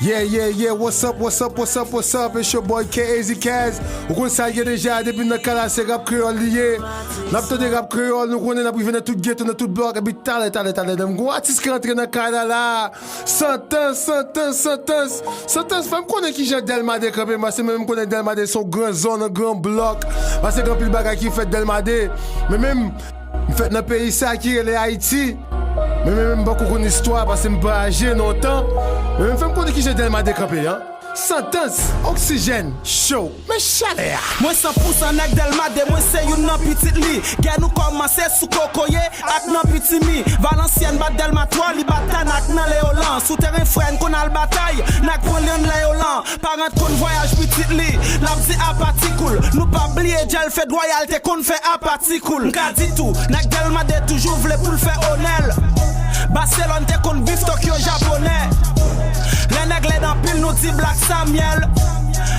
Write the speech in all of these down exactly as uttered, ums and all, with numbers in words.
Yeah, yeah, yeah, what's up, what's up, what's up, what's up? It's your boy K A Z Kaz. Ou konn sa l ye deja, depi n nan kay la se rap kreyòl li ye. N ap tande rap kreyòl, nou konnen n ap rive nan tout geto, nan tout blòk, epi talè, talè, talè, m gon atis ki rantre nan kay la la. Santans, Santans, Santans. Santans, fè m konnen kijan Dèlma de kanpe, paske mwen menm m konnen Dèlma de se yon gran zòn, yon gran blòk. Paske gen anpil bagay ki fèt Dèlma de. Men menm, m fèt nan peyi sa ki rele Ayiti. Men menm, m poko konn istwa, paske m pa aje lontan. Men menm, fè m konnen kijan Dèlma de kanpe, an. Santans, Oxygène Show. Men chalè a. Mwen san pousan nèg Dèlma de, mwen se youn nan pitit li. Gè nou kòmanse sou kokoye ak nan pitimi. Valansyèn bat Dèlma twa, li bat Tanak nan Leyolan. Sou teren frè n konn al batay, n ak pran li anndan Leyolan. Paran t konn vwayaj pitit li, l ap di apa ti koul. Nou pa bliye Djèl Fed Wayal te konn fè apa ti koul. M ka di tou, nèg Dèlma de toujou vle pou l fè onè l. Baselòn te konn bif Tokyo japonè. Lè nèg lèd anpil, nou di Black Samuel.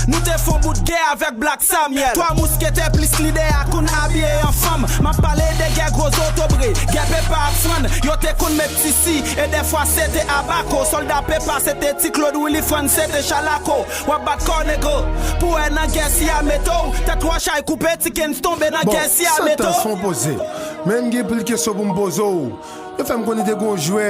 Nou te fon bout gè avèk Black Samuel. Twa mousketè plis lidè a konn abiye an fanm. M ap pale de gè gwo zotobre, gè Pepa ak Fran. Yo te konn met tisi, e dèfwa se te abako. Sòlda Pepa se te Ti Claude, Willy Fran se te Chalako. W ap bat kò negro, pou wè nan gè si a meto w. Tèt Wòchay koupe, Ti Kenz tonbe nan gè si a meto w. Bon, Santans, fè yon poze. Men m gen pil kesyon pou m poze w. Yo fè m konnen te gon jwè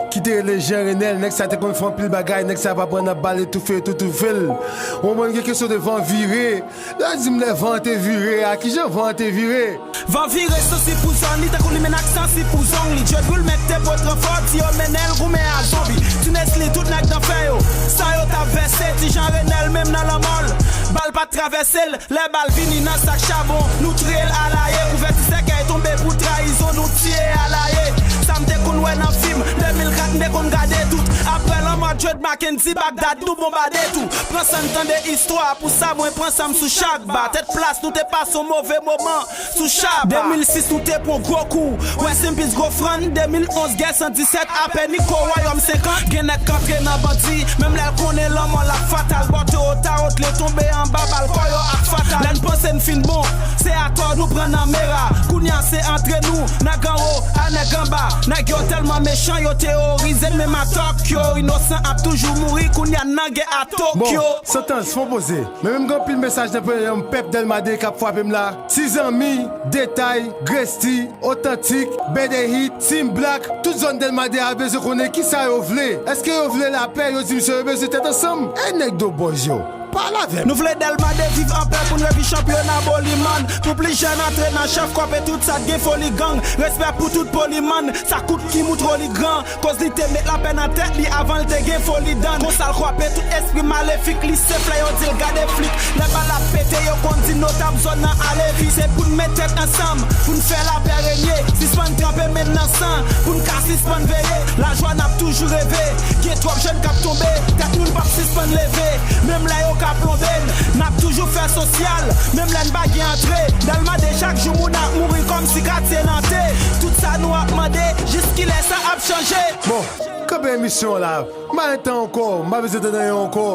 ki te rele Jean Renel, nèg sa te konn fè anpil bagay, nèg sa pa pran nan bal etoufe, etoufe l. Ou konprann, gen kesyon de van vire. Lè w di m lè van an te vire a, kijan van an te vire? Van vire sansi pou zòn li, tankou li mennen ak sansi pou zong li. Dye Dwil mèt te pran fò, di yo mennen l goumen a zonbi. Ti Nesly, tout nèg nan fè yo, san yo t ap vèse. Ti Jean Renel menm nan lanmò l, bal pa t travèse l. Lè bal vini nan sak chabon, nou triye l alaye. Kouvèti sèkèy tonbe pou trayizon, nou tiye alaye. Sa m te konn wè nan fim, de mil kat m te konn gade tout. Apre lanmò Dred Mackendy, Bagdad nou bonbade tou. Pran san n tande istwa, pou sa mwen pran san m sou chak ba. Tèt plas nou te pase yon move moman sou chaba. De mil sis nou te pran gwo kou. Rest in peace gwo Fran, de mil onz gè san disèt, apèn Nico Wayòm senkant. Gen nèg k antre nan bandi, menm lè l konnen lanmò l ap fatal. Bòtò yo ta otle tonbe anba bal, kò yo ak fatal. Lè n panse n fin bon, se atò nou pran nan mera. Kounye a se antre nou, nèg anwo a nèg anba. Nèg yo tèlman mechan, yo teworize n menm atò k yo inosan ap toujou mouri. Kounye a n nan gè a Tokyo. Bon, Santans, fè yon poze. Men menm gen anpil mesaj nan pèp Dèlma de k ap frape m la. Ti Zanmi, Detay, Gresty, Otantik, Bèdèhit, Team Black, tout zòn Dèlma de a bezwen konnen kisa yo vle. Èske yo vle lapè? Yo di misye yo bezwen tèt ansanm. Ey nèg Dobòj yo, pale avè m. Nou vle Dèlma de viv anpè pou n reviv chanpyona Bolimann. Pou plis jèn antre nan chèf, kwape tout sa k gen foli gang. Respè pou tout polimann, sa kout ki moutro li gran. Koz li te met lapè nan tèt li avan l te gen foli dan. Konsa l kwape tout espri malefik li, se flè yo di l gade flik. Lè bal ap pete, yo konn di notab zòn nan ale vit. Se pou n met tèt ansanm, pou n fè lapè renye. Sispann tranpe men n nan san, pou n ka sispann veye. Lajwa n ap toujou reve, gen twòp jèn k ap tonbe, tèt nou n p ap sispann leve. Menm lè yo ka plonbe n, n ap toujou fè sosyal. Menm lè n pa gen antre, Dèlma de chak jou moun ap mouri kòmsi katye n ante. Tout sa nou ap mande, jis kilè sa ap chanje? Bon, kanpe emisyon an la. M pa gen tan ankò, m pa bezwen tande anyen ankò.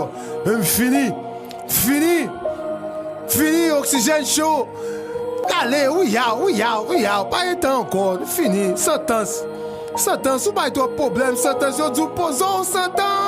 Men m fini. Fini. Fini, Oxygène Show. N ale, wi ya, wi ya, wi ya. Pa gen tan ankò. Fini. Santans. Santans, ou bay twòp pwoblèm, Santans, yo di w poze w, Santans.